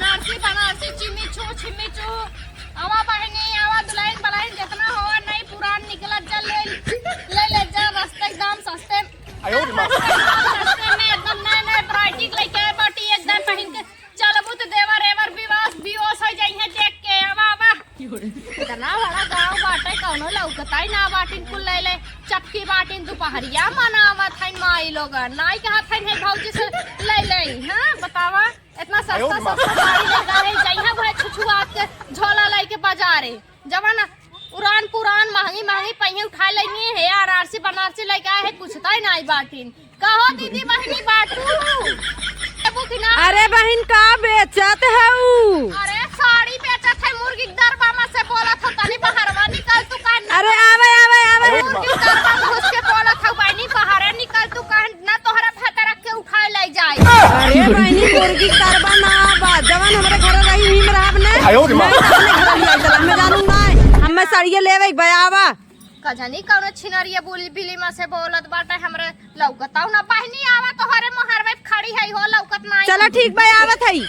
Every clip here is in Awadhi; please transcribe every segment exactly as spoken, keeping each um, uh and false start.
बनारसी, बनारसी, चिम्मी चू, छिम्मी चू। आवा बहिनी, आवा दुल्हन, बलहन, जितना होवा, नई पुरान निकलत जा, ले, ले, ले जा, रस्ते के दाम सस्ते। आयो रे माँ। रस्ते में एकदम नए, नए variety के लेके आए बाटी, एकदम पहिन के चलबू तो देवर, एवर, बिवास, बियोस हो जाइहे देख के। आवा, आवा। इतना बड़ा गाँव बाटे, कौनो लौकताई ना बाटिन, कुल ले ले चपकी बाटिन, दुपहरिया मनावत हईन माई लोगन, नाई कहत हईन है भौजी से ले ले, हाँ, बतावा, इतना सस्ता, आयो रे माँ। सस्ता साड़ी लेकर है, जइहा वह छुछुआत के झोला लेके बाजारे, जवन पुरान पुरान महंगी महंगी पहिए उठा लेनी है, आरआरसी बनारसी लेके आए है, पूछताई नाई बाटिन। कहो दीदी बहिनी बाटू, लेबू कि ना? अरे बहिन, का बेचत हऊ? अरे साड़ी बेचत है, मुर्गी के दरबा में से बोलत हऊ, तनी बहरवा निकल तू काहे ना? अरे आवे, आवे, आवे। मुर्गी के दरबा में घुस के बोलत हऊ, बहिनी बहरे निकल तू काहे ना, तोहरा भतरा के उठा ले जाए। अरे बहिनी, मुर्गी के दरबा ना बा, जवन हमरे घर रही, उही में रहब ने। आयो रे माँ। मैं अपने घर में चला, मैं जानू ना, हमें साड़िया लेवे के बा, आवा। का जानी कौनो छिनरिया बोली बिली में से बोलत बाटे, हमरे लौकताऊ ना। बहिनी आवा, तोहरे मोहर में खड़ी है हो, लौकत नाई। चला ठीक बा, आवत हई।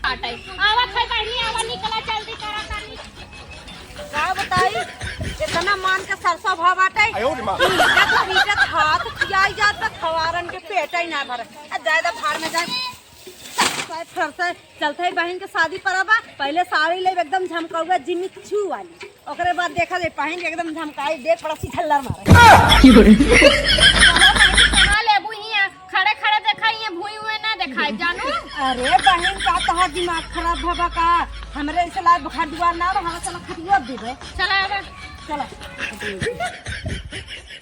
बाटे। आवत है बहिनी, आवा, निकला जल्दी करा तानी। का बताई, इतना मान के सरसों भाव बाटे। आयो रे माँ। पीटत पीटत हाथ खियाई जात बा, खवारन के पेट ही ना भरे। आ जाए दा भाड़ में जाए। साए फरसे चलत है बहिन के शादी परा बा, पहिले साड़ी लेब एकदम झमकौआ जिम्मी चू वाली, ओकरे बाद देखा जाए पहिन के एकदम झमकाई दे, थोड़ा सी झल्लर मारे। कहाँ लेबू हियाँ? खड़े खड़े देखाई, ये भुई हुए ना देखाई, जानू। अरे बहिन, का तोहार दिमाग खराब भवा का? हमरे ऐसे लाए घर दुआर ना बा, हमें चला खटिया देबे। चला अब। चला।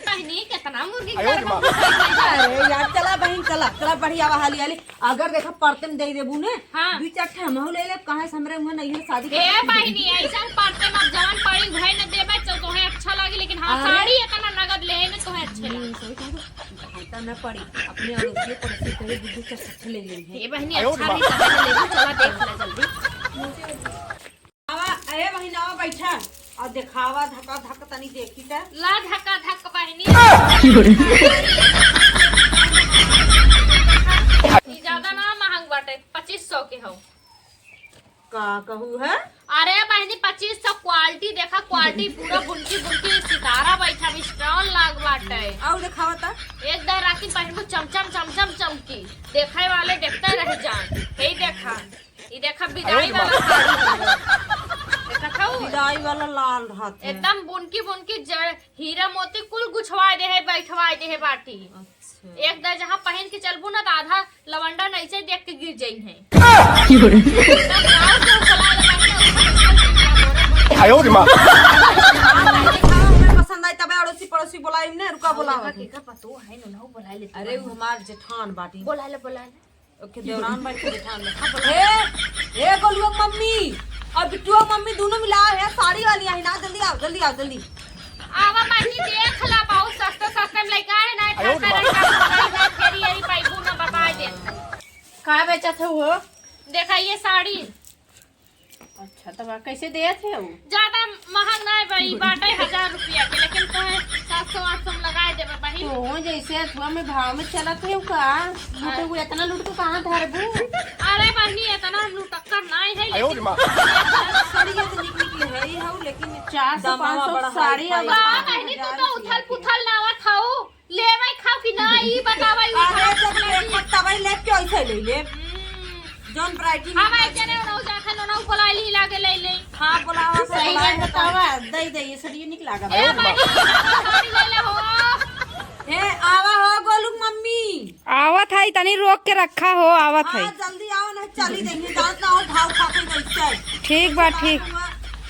बहिनी, कितना मुर्गी आयो रे माँ। अरे यार, चला बहिन, चला, चला, बढ़िया बा, हाली हाली। अगर देखा परते में दे देबू ने, हाँ। दुई चार ठे हमहू ले लेब, काहे से हमरे मुँहे नैहर शादी ए कर बहिनी, ऐसा परते में जवन पड़ी उहे न देबे तो तोहे अच्छा लागी, लेकिन हाँ, अरे। साड़ी इतना नगद ले न तोहे अच्छे लागी। हम्म, सही कहा। घाटा न पड़ी, अपने अड़ोसी पड़ोसी कहे दू दू चार ठे ले लेंगे। ए बहिनी, आयो अच्छा रे माँ। रही तब ले लेबू, चला देख ले जल्दी। आवा, ए बहिन, आवा, बैठा। और देखावा, धका धक तनी देखी त। ला धका धक बहिनी। ई ज्यादा ना महंग बाटे, पच्चीस सौ के हौ। का कहू है? अरे बहिनी, पच्चीस सौ, quality देखा, quality पूरा बुनकी बुनकी सितारा बैठा, stone लाग बाटे। और देखावा त। एक दाई राती पहिनबू, चमचम चमचम चमकी, देखे वाले देखते रह जाए। यही देखा। ई देखा, बिदाई वाला साड़ी है। देखत हऊ? बिदाई वाला लाल रहत है। एकदम बुनकी बुनकी जड़, हीरा मोती कुल गुछवाए दे है, बैठवाए दे है बाटी। अच्छा। एक दाई जहाँ पहिन के चलबू ना, तो आधा लवंडा नीचे देख के गिर जाई है। आयो रे माँ। हाँ, नहीं, हाँ, हमें पसंद आई, तबे अड़ोसी पड़ोसी बोलाई ने, रुका, बोलावा। देखा, केकर पतोह है, नोनहू बोला ले। अरे, वो हमार जेठान बाटी। बोला ले, बोला ले। ओके, देवरान भाई के जेठान में। हे, हे गोलुआ मम्मी और बिट्टुआ मम्मी दोनों मिला है, साड़ी वाली आई ना, जल्दी आओ, जल्दी आओ, जल्दी। आवा बहिनी, देख ला, बहुत सस्ता सस्ता में लइका है ना, आयो रे माँ। फेरी एरी पाइबू ना, बताए दे। का बेचत हो वो? देखा ये साड़ी। अच्छा, तब कैसे देत है वो? ज्यादा महंग ना है भाई, बाटे हजार रुपया के, लेकिन तोहे सात सौ आठ सौ में लगाए देबे बहिन। तो जैसे अथुआ में भाव में चलत है का? लूटे हुए इतना लूट के कहाँ धरबू? अरे बहिनी, इतना हम लुटक्कर नाई है, आयो रे लेकिन माँ। साड़िया तो निक निकले है ही हऊ, लेकिन चार सौ, दामवा पाँच सौ बड़ा साड़ी हाई अब फाई। का बहिनी, तू तो उथल पुथल लावत हऊ, लेबै खाओ कि ना, ई बतावा, ई अरे, जब लेखब तबै लेब, कैसे ले लेब? हम्म। जौन variety हम में आई जने ओनहु जाखन ओनहु बोलाइली लागे ले ले। हाँ, बोलावा से सही बोलाए बात हैं। बतावा, दे दे, ये साड़ी निक लागत ए है। भाई, साड़ी ले ले हो। ए, आवा हो गोलू मम्मी। आवत है, तनी रोक के रखा हो, आवत है। हाँ, जल्दी आओ, नहीं चली देंगे, जानत ना हो भाव खाते कैसे। ठीक बा, ठीक।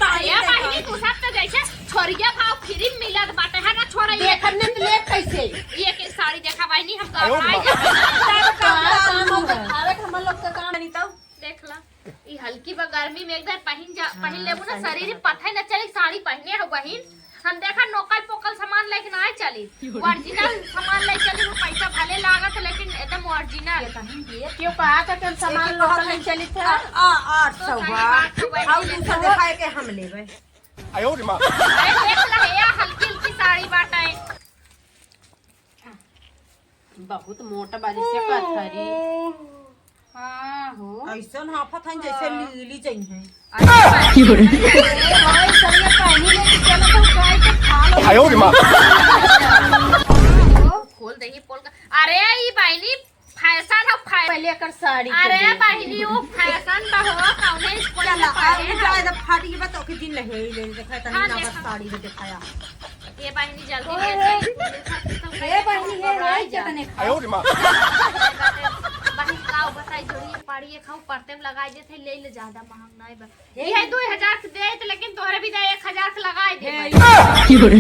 ताई ए देखा। बहिनी, तू सब तो जैसे छोरिया भाव free में मिलत बाटे, है ना, छोरा ये देखत नहीं तो ले कैसे? ये के साड़ी देखा बहिनी, हम तो आयो अपना ही माँ। जाते हैं। का काम हो देखावे के हम लोग का काम नहीं तो। देख ला, ई हल्की बा, गर्मी में एक बार पहिन जा, हाँ, पहिन लेबू ना, सही शरीर कहा। पता ही ना चले साड़ी पहिने हो बहिन। हम देखा नोकल पोकल सामान सामान लेके ना चली, original सामान ले चली, वो पैसा भले लागत, लेकिन एकदम original। क्यों कहा था कि हम सामान लेके चली थे? आ, आ, आठ सौ तो सही बा। बात तो वही और लेके दूसरा दिखाए के हम लेबे। आयो रे माँ। अरे देख ले, ये हल्की हल्की साड़ी बाटे। बहुत मोटा बारिश से पत्थरी। हाँ हो। ऐसन हाफत हैं जैसे हाँ। लीली जई हैं। अरे भाई, सरिया पहनी लेके चलो तो गाय के खा लो। आयो रे माँ। खोल दे ही पोल का। अरे ई बहिनी fashion हो, फै-, पहले एकर साड़ी के अरे देख। बहिनी, वो fashion बा हो, कौने स्कूल चला, में पढ़े अब हो? जाए, जब फाटी के बाद ओके दिन लगे, ले, देखा, तनी हाँ, नवा देखा। साड़ी में दिखाया। ये बहिनी जल्दी ओए, दे दे। ए बहिनी, ये रोई के तने खा। आयो रे माँ। बहिन, का बताई, जोड़िए पाड़िए खाऊ, परते में लगाई देते, ले ले, ज्यादा महंग नहीं बा। हे। ये दो हजार के दे, तो लेकिन तोहरे भी दे, एक हजार के लगाई दे हे। भाई।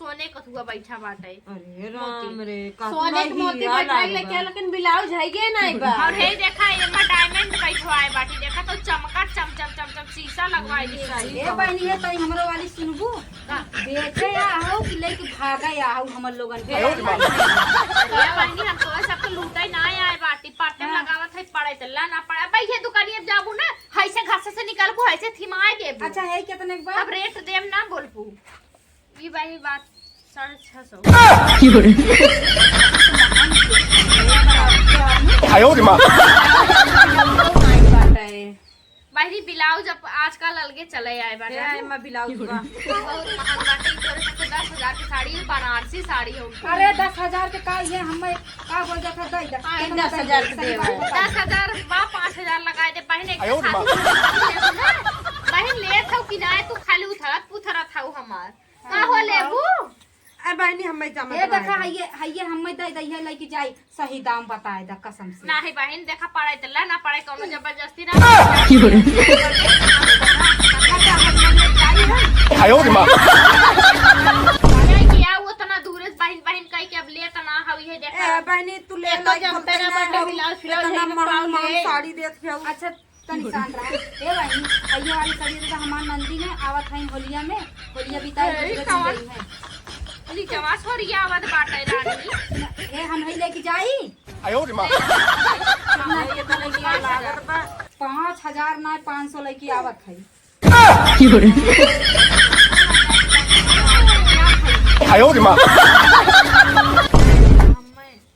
सोने कथुआ बैठा बाटे। अरे राम रे, का सोने के मोती हीरा बैठा लागल लेके बा। लेकिन blouse है ये नहीं बा। और हे देखा, एमा diamond बैठवाए बाटी, देखा तो चमका चम चम चम चम शीशा लगवाए दी। ए बहिनी, ये तनी हमरो वाली सुनबू? का? बेचे आ हो कि लेके भागा आ हो हमर लोगन के? ए बहिनी, हम तोरे सबके लूटे ना आए बाटी, पाटे हाँ। लगावत है, पड़े त ला ना पड़े। अब ये दुकानी अब जाबू ना, हैसे घासे से निकलबू, हैसे थिमाए देबू। अच्छा, है कितने के बा? अब rate देम ना बोलबू। ई बा, ई बात साढ़े छह सौ। आयो रे माँ। बहिनी, blouse अब आजकल अलगे चले आए बाटे। हे, एमा blouse बा। बहुत महंग बाटे, ई तोरे सबके दस हजार के साड़ी, बनारसी साड़ी हो। अरे, दस हजार के का, ये हमें का बोल जाता, दे दे। हाँ, दस हजार के दे। दस हजार बा, पाँच हजार लगाए दे, बहिन, एक आयो रे माँ। साथ में बहिन, लेत हऊ कि ना, तू खाली उथरत पुथरत हऊ हमार। का हो लेबू? ए बहिनी, हम्मे जमत ए, देखा, रहे। हइये, हइये हम्मे दे दइहे, लेके जाई, सही दाम बताए द, कसम से। नाही बहिन, देखा, पड़े त ला, ना पड़े, कौनो जबरदस्ती ना। की हो रे? अच्छा, हम लोग जाई है। आयो रे माँ। जाई कि आ, उतना दूर से बहिन, बहिन कह के अब ले त ना हऊ, ये देखा। ए बहिनी, तू ले एक तो लाई, जमते बोलते ना ना बाटे, हऊ, blouse, blouse इतना है, महंग, पाँव महंग ले। साड़ी देत हऊ। अच्छा, तनी शांत रहा। ए बहिनी, अइयो वाली सड़ी तो हमार नंदी में आवत हईन होलिया में, होलिया बिताई ए, के कवन? गई है। निचवा छोरिया आवत बाटे रानी। ए, हम ही लेके जाई। आयो रे माँ। कितना, कितना लगी है? पाँच हजार ना, पाँच सौ लेके आवत है। की हो रे? आयो रे माँ।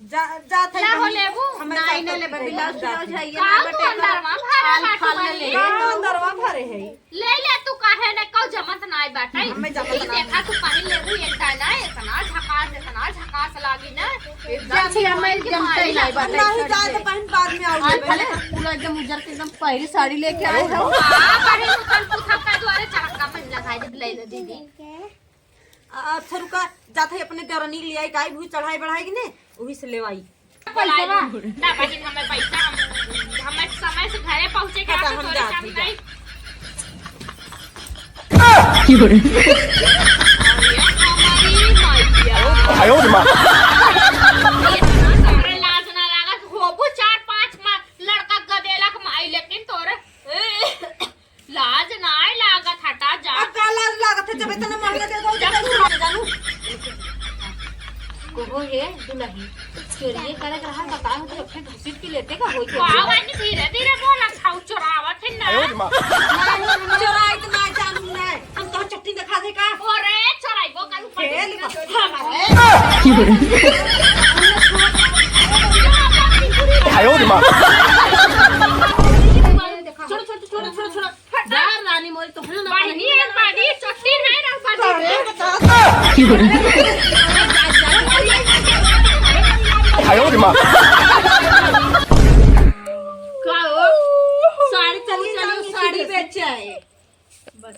जा, जात है ला हो बहिनी। लेबू? हमें नाई जात ना है लेबे, बहिनी, blouse जात blouse है। है, ये का ना तू बटे अंदरवा का। भरे फाल, बाटू फाल ले बहिनी? ले। का अंदरवा भरे है? ले ले तू, काहे ने कौ जमत नाई बाटे। हमें जमत ई ना देखा है। तू पहिन लेबू एक दाना, इतना झकास, इतना झकास लागी ना। एकदम अच्छी हमें मन के जमते मारी ही नाई लागी। बाटे। नहीं जाए तो बहिन बाद में आओ आज लेबे। खाली पूरा एकदम उजर के एकदम पहली साड़ी लेके आए हो। हाँ, बहिन उतन पुथन का द्वारे चरक्का पहिन लगाई दे, ले ले दीदी। आ, अच्छा रुका, जात है अपने देवरनी के लिए आई, गाय भूज चढ़ाई बढ़ाई कि ने, वही से लेवाई। पैसा बा? ना बहिन, हमें पैसा, हम, हमें समय से घरे पहुँचे के अच्छा, रहते हम तोरे जात काम हई, जा। नहीं। की हो रे? अरे हमारी मैया। आयो रे माँ। ये तो सारे लाज ना लागत, होबू चार पाँच मा-, लड़का गदेला के माई, लेकिन तोरे लाज नाय लागत, हटा जा। अब का लाज लागत है, जब इतना महंगा दे दो, जब तू जानू। कहो हे दुलही, चोरिये करे के रहा, बताओ तो अपने घसीट के लेते का होई के? बाबा जी धीरे धीरे बोला, खाऊ चोरावत है ना। आयो रे माँ। नहीं, हम चोराई तो ना जानू ना, हम तो चट्टी दिखा दे का? अरे चोराई वो कल खेल हमारे। आयो रे माँ। छोड़, छोड़, छोड़, छोड़, छोड़। जा रानी मोरी, तोहरे ना बहिनी, एक बारी चट्टी नहीं रह पाती। आयो रे माँ। का हो? साड़ी चली, चली, साड़ी बेचे आए। बस।